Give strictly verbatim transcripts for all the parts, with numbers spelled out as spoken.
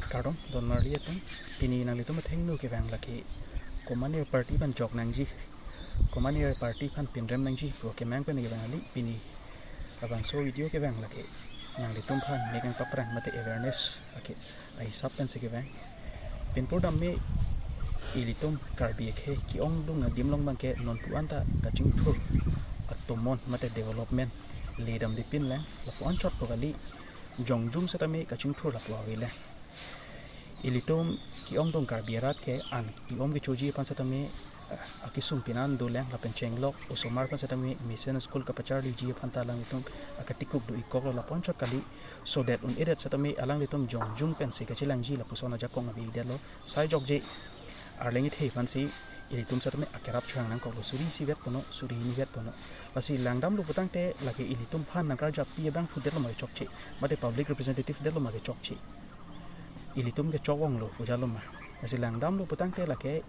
Kardom, don marli atum, pini nanglitum athengno kevang lake komatne party aphan jok nangji, komatne party aphan pinrem nangji pu akemang pen kevang kali. Pini labangso video kevang lake nanglitum aphan mek nangpaprang mate awareness ake ahisap pensi kevang. Pinpur dam me ilitum Karbi akhei ke-ongdung adim along abangke non pu-an ta kachingthur atomon mate development le damde pinlang, lapu anchot pu kali, jongjung setame kachingthur lapu ave lang. Ilitum ke-ongdung Karbi arat ke an ke-om kechoji aphan setame, eh, akesung pine an dolang, lapen chenglok osomar aphan setame mesen school kapacharliji aphan ta alanglitum akatikuk do-ik koklo, lapu anchot kali, so that un-edet setame alanglitum jongjung pensi kachelangji lapuson ajakong ave-ikdetlo. Sai jokje, Arleng kethe aphansi ilitum setame akerap chohang nangkoklo, suri isi vet pono, suri hini vet pono. Lasi langdamlo putangte lake ilitum aphan nangkarjappi abangphu detlo ma kechokche, mate public representative detlo ma kechokche, ilitum kechok-onglo pu jalo ma. Lasi langdamlo putangte lake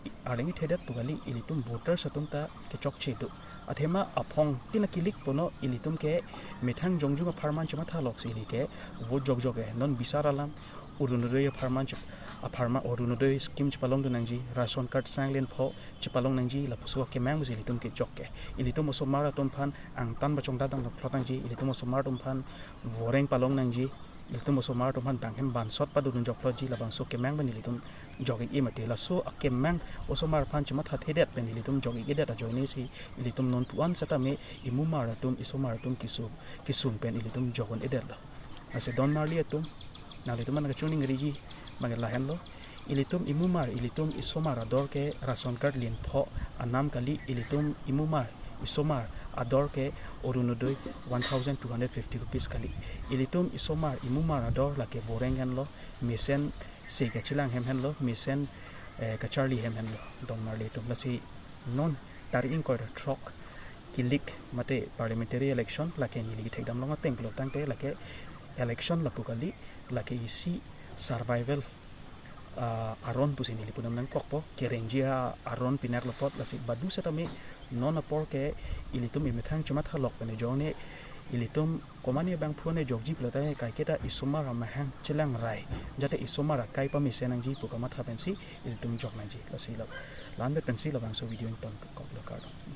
i-, Arleng kethedet pu kali, ilitum voters atum ta kechokche do. Athema aphong tin akilik pono, ilitum ke methang jongjung apharman chematha loksi ili ke vote jokjok ke non bisar alam, Orunodoi apharman chep-, apharman Orunodoi scheme chepalongdun nangji, ration card sanglen pho chepalong nangji, lapuson akemang pusi ilitum kejok ke. Ilitum osomar atum aphan angtan pachongdat dam phlot nangji, ilitum osomar atum aphan voreng palong nangji, ilitum osomar atum aphan danghem bansot padodun jok phlotji, labangso akemang pen ilitum jok-ik-e mate. Laso akemang osomar aphan chemathathedet pen ilitum jok-ik-edet ajoinesi ilitum non pu-an setame imumar atum, isomar atum keso-, kesung pen ilitum jok un-edetlo. Lasi don marli atum, nanglitum aphan kachiningriji abangke lahenlo. Ilitum imumar, ilitum isomar ador ke ration card len pho anam kali, ilitum imumar isomar ador ke Orunodoi one thousand two hundred fifty rupees kali. Ilitum isomar imumar ador lake voreng henlo, mesen se kachelang hem henlo, mesen, eh, kacharli hem henlo, don marli atum. Lasi non tarik ingkoi ra throk kilik mate parliamentary election, lake neli kethekdam long ateng pulo tangte lake election lapu kali, lake isi survival, ah, aron pusi neli pudam nangkokpo, kerengji a-, aron pinaklo apot. Lasi badu setame non apor ke ilitum imethang chematha lok pen ajoine ilitum komatne abangphu an jokji pulo tangte kaiketa isomar amahang chelang rai, jate isomar akai pamesen nangji pu kamatha pensi ilitum jok nangji. Lasi la, la-an vet pensi labangso video ingtonkoklo, kardom.